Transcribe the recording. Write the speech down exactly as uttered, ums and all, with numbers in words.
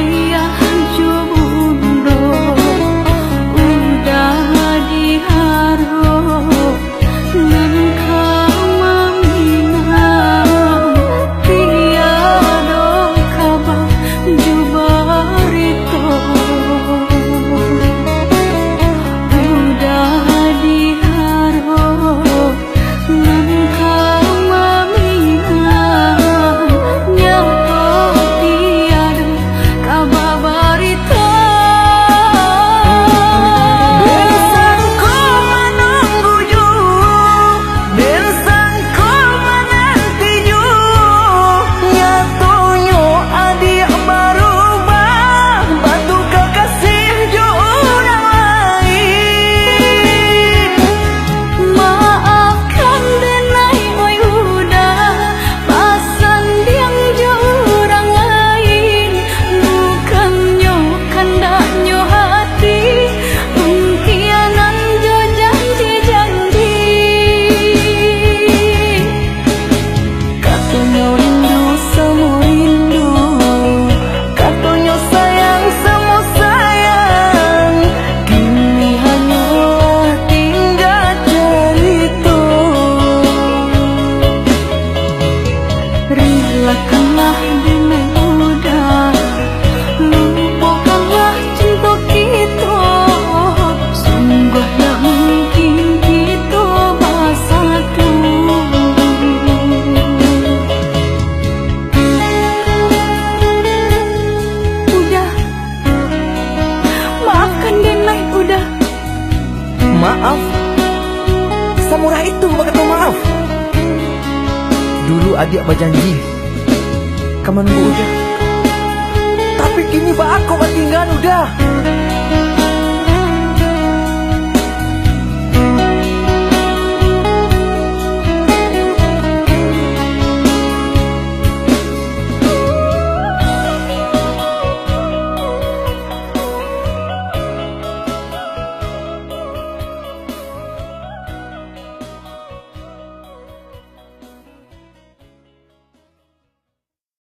Iyo, jo bundo, Uda di haro, nan ka maminang, tiado kaba jo barito. Uda di haro, nan ka maminang, nyato tiado kaba barito. Den sangko manunggu jo, den sangko mananti jo, nyatonyo adiak barubah, batuka kasih jo urang lain. Maafkan den ai, oi Uda, basandiang jo urang lain. Bukannyo kandaknyo hati, pungkianan jo janji-janji. Katonyo rindu samo rindu, katonyo sayang samo sayang, kini hanyolah tingga carito. Rilakanlah den ai Uda, lupokanlah cinto kito, sungguah ndak mungkin kito basatu. Uda, maafkan den ai Uda. Maaf? Samurah itu bakato maaf? Dulu adiak bajanji ka manunggu Uda, tapi kini baa kok batinggaan Uda?